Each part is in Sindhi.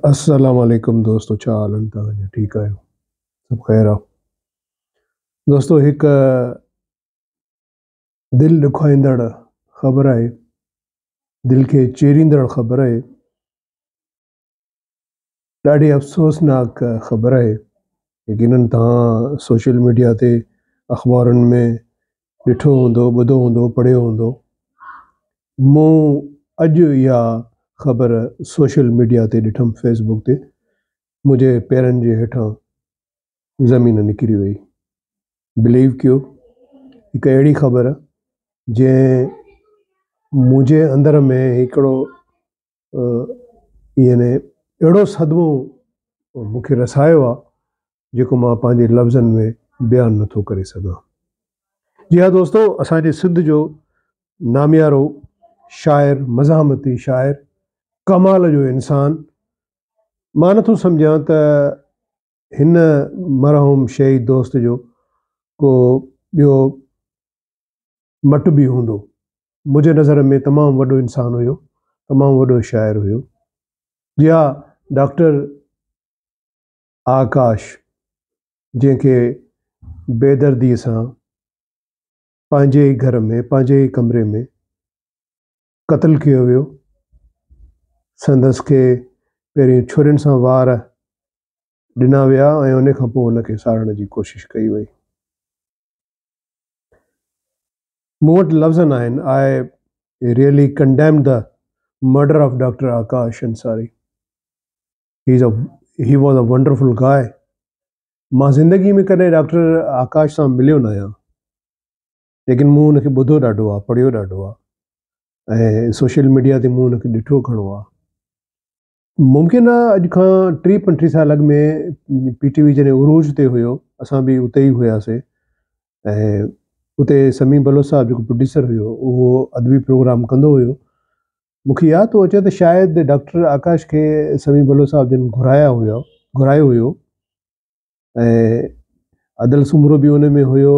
السلام عليڪم دوستو ڇا حال آهن توهان جا ٺيڪ آهيو سڀ خير آ دوستو هڪ دل ڏکائيندڙ خبر آهي دل کي چيريندڙ خبر آهي ڏاڍي افسوسناڪ خبر آهي يقينن توهان سوشل ميڊيا تي اخبارن ۾ ڏٺو هوندو، ٻڌو هوندو، پڙهيو هوندو. مون اڄ اها خبر سوشل ميڊيا تي ڏٺم فيس بڪ تي منهنجي پيرن جي هيٺان زمين نڪري وئي. بليو ڪيو هڪ اهڙي خبر جنهن منهنجي اندر ۾ هڪڙو يعني اهڙو صدمو مون کي رسايو آ جيڪو مان پنهنجي لفظن ۾ بيان نٿو ڪري سگهان. جي ها دوستو اسان جي سنڌ جو ناميارو شاعر مزاحمتي شاعر ڪمال جو انسان مان نٿو سمجهان ته هن مرحوم شهيد دوست جو ڪو ٻيو مٽ به هوندو. منهنجي نظر ۾ تمام وڏو انسان هيو تمام وڏو شاعر هيو. جي ها ڊاڪٽر آڪاش جنهن کي بيدرديء سان پنهنجي ئي گهر ۾ پنهنجي ئي ڪمري ۾ قتل ڪيو ويو. سندس کي پهرين ڇرين سان وار ڏنا ويا ۽ ان کان پوء ان کي ساڙڻ جي ڪوشش ڪئي وئي. مون وٽ لفظ نه آهن. I really condemn the murder of doctor Akash Ansari. He is a he was a wonderful guy. مان زندگي ۾ ڪڏهن ڊاڪٽر آڪاش سان مليو نه آهيان ليڪن مون ان کي ٻڌو ڏاڍو آهي پڙهيو ڏاڍو آهي ۽ سوشل ميڊيا تي مون ان کي ڏٺو گهڻو آهي ممڪن آهي اڄ کان ٽيهه پنٽيهه سال اڳ ۾ پي ٽي وي جڏهن عروج تي هيو اسان به اتي ئي هياسي ۽ اتي سميع بلوچ صاحب جيڪو پروڊيوسر هيو اهو ادبي پروگرام ڪندو هيو مون کي ياد ٿو اچي ته شايد ڊاڪٽر آڪاش کي سميع بلوچ صاحب جن گهرايا هيا گهرايو هيو ۽ ادل سومرو به ان ۾ هيو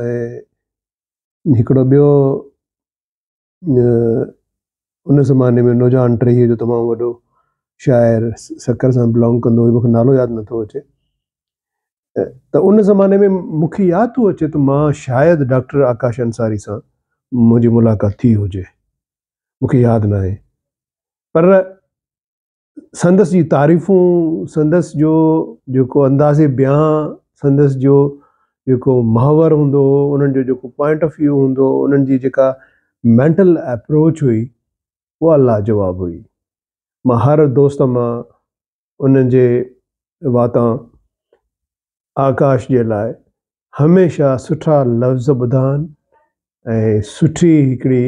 ۽ هڪڙو ٻيو ان زماني ۾ نوجوان ٽهيء جو تمام وڏو شاعر سکر سان بلانگ ڪندو هيو مون کي نالو ياد نٿو اچي ته ان زماني ۾ مون کي ياد ٿو اچي ته مان شايد ڊاڪٽر آڪاش انصاري سان منهنجي ملاقات ٿي هجي مون کي ياد ناهي پر سندس جي تعريفون سندس جو جيڪو انداز بيان سندس جو جيڪو محاور هوندو هو انهن جو جيڪو پوائنٽ آف ويو هوندو هو انهن جي جيڪا مينٽل اپروچ هئي اها لاجواب هئي مان هر دوست مان انهن جي واتان آڪاش جي لاء هميشه سٺا لفظ ٻڌا آهن ۽ سٺي هڪڙي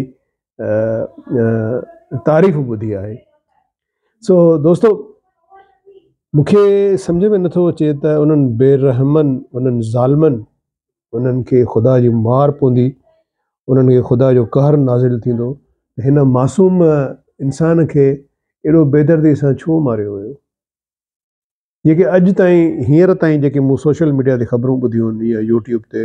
تعريف ٻڌي آهي سو دوستو مونکي سمجهه ۾ نٿو اچي ته انهن بي رحمن انهن ظالمن انهن کي خدا جي مار پوندي انهن کي خدا جو قهر نازل ٿيندو هن معصوم انسان کي ايڏو بيدردي سان ڇو ماريو ويو جيڪي اڄ تائين هينئر تائين جيڪي مون سوشل ميڊيا تي خبرون ٻڌيون آهن يا يوٽيوب تي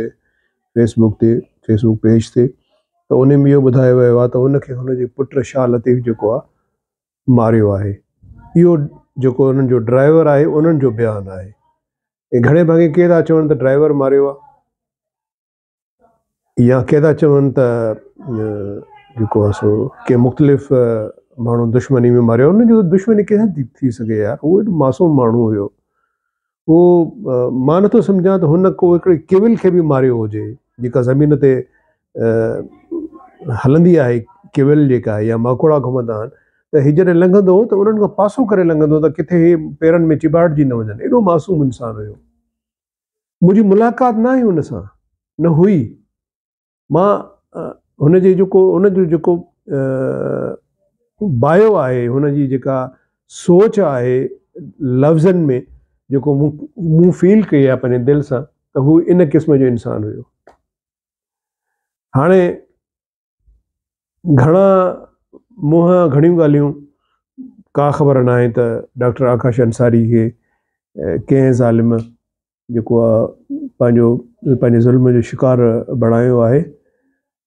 فيس بڪ تي فيس بڪ پيج تي ته ان ۾ اهو ٻڌايو ويو آهي ته ان کي هن جي پٽ شاهه لطيف جيڪو آهي ماريو آهي اهو جيڪو انهن جو ڊرائيور آهي انهن جو بيان آهي ۽ گهڻي ڀاڱي ڪي ٿا چون ته ڊرائيور ماريو آهي يا ڪي ٿا چون ته جيڪو آهي سو ڪي مختلف ماڻهو دشمني ۾ ماريو ان جو دشمني ڪنهن سان ٿي سگهي يار هو ايڏو معصوم ماڻهو هيو هو مان نٿو سمجهان ته هن ڪو هڪڙي ڪيول کي به ماريو هجي جيڪا زمين تي هلندي آهي ڪيول جيڪا آهي يا ماڪوڙا گهمندا آهن ته هي جڏهن لنگهندو هو ته انهن کان پاسو ڪري لنگهندو ته ڪٿي هي پيرن ۾ چيڀاٽجي نه وڃن ايڏو معصوم انسان هيو منهنجي ملاقات نه آهي هن سان نه هئي مان هن جي جيڪو هن جو جيڪو بايو آهي هن جي جيڪا سوچ آهي لفظن ۾ جيڪو مون مون فيل ڪئي آهي پنهنجي دل سان ته هو ان قسم جو انسان هيو هاڻي گهڻا منهن گهڻيون ڳالهيون ڪا خبر ناهي ته ڊاڪٽر آڪاش انصاري کي ڪنهن ظالم جيڪو آ پنهنجو پنهنجي ظلم جو شڪار بڻايو آهي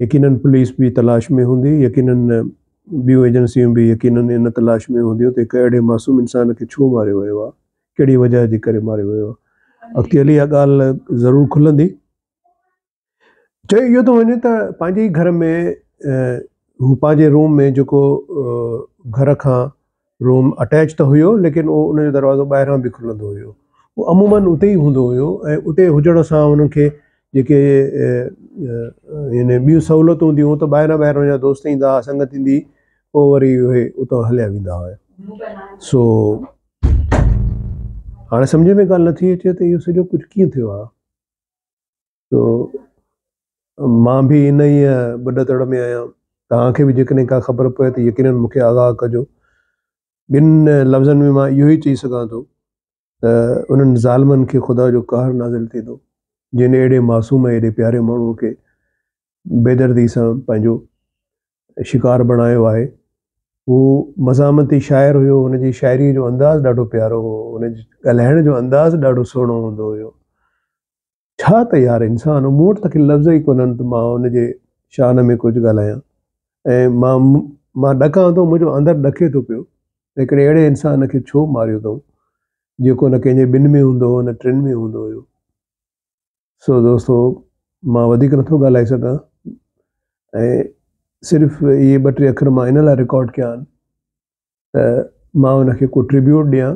يقينن پوليس به تلاش ۾ هوندي يقينن ٻيون ايجنسيون به يقينن ان تلاش ۾ هونديون ته هڪ اهڙي معصوم انسان کي ڇو ماريو ويو آهي، ڪهڙي وجهه جي ڪري ماريو ويو آهي. اڳتي هلي اها ڳالهه ضرور کلندي. چيو اهو ٿو وڃي ته پنهنجي ئي گهر ۾ هو پنهنجي روم ۾ جيڪو گهر کان روم اٽيچ ته هيو ليڪن اهو ان جو دروازو ٻاهران به کلندو هيو هو عموماً اتي ئي هوندو هيو ۽ اتي هجڻ سان انهن کي جيڪي يعني ٻيون سهولتون هونديون هيون ته ٻاهران ٻاهران ان جا دوست ايندا هئا سنگت ايندي پوء وري اهي اتان هليا ويندا هيا سو هاڻي سمجهه ۾ ڳالهه نٿي اچي ته اهو سڄو ڪجهه ڪيئن ٿيو آهي سو مان به ان ئي ٻڏتڙ ۾ آهيان. توهان کي به جيڪڏهن ڪا خبر پوي ته يقينن مون کي آگاهه ڪجو. ٻن لفظن ۾ مان اهو ئي چئي سگهان ٿو ته انهن ظالمن کي خدا جو قهر نازل ٿيندو جن اهڙي معصوم ۽ ايڏي پياري ماڻهوء کي بيدردي سان پنهنجو شڪار بڻايو آهي. هو مزاحمتي شاعر هيو، هن جي شاعريء جو انداز ڏاڍو پيارو هو، هن جي ڳالهائڻ جو انداز ڏاڍو سهڻو هوندو هيو. ڇا ته يار انسان هو، مون وٽ ته ڪي لفظ ئي ڪونهن ته مان ان جي شان ۾ ڪجهه ڳالهايان ۽ مان مان ڏڪان ٿو، منهنجو اندر ڏڪي ٿو پيو ته هڪڙي اهڙي انسان کي ڇو ماريو اٿئون، جيڪو نه ڪنهن جي ٻن ۾ هوندو هو نه ٽن ۾ هوندو هيو. سو دوستو مان وڌيڪ نٿو ڳالهائي سگهان ۽ صرف اهي ٻه ٽي اکر مان ان لاء رڪارڊ ڪيا آهن ته مان ان کي ڪو ٽربيوٽ ڏيان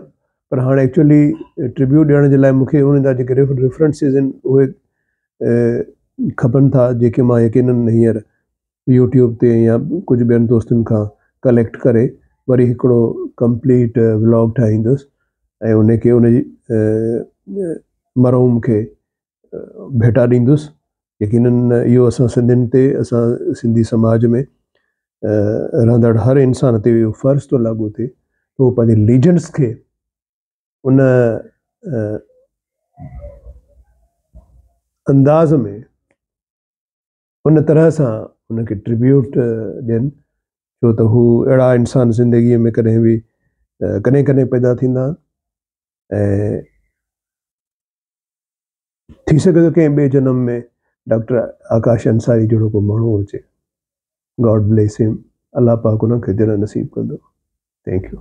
پر هاڻي ايڪچولي ٽربيوٽ ڏيڻ جي لاء مون کي انهن جا جيڪي ريفرنسز آهن اهي کپن ٿا جيڪي مان يقينن هينئر يوٽيوب تي يا ڪجهه ٻين دوستن کان ڪليڪٽ ڪري وري هڪڙو ڪمپليٽ ولاگ ٺاهيندس ۽ ان کي ان جي مرحوم کي ڀيٽا ڏيندس يقينن اهو اسان سنڌين تي اسان سنڌي سماج ۾ رهندڙ هر انسان تي اهو فرض ٿو لاڳو ٿئي ته هو پنهنجي ليجنڊس کي ان انداز ۾ ان طرح سان ان کي ٽربيوٽ ڏين ڇو ته هو اهڙا انسان زندگيء ۾ ڪڏهن به ڪڏهن ڪڏهن پيدا ٿيندا ۽ ٿي سگهي ٿو ڪنهن ٻئي جنم ۾ ڊاڪٽر آڪاش انصاري جهڙو ڪو ماڻهو اچي. گاڊ بليس هيم. الله پاڪ انهن کي جنت نصيب ڪندو. Thank you.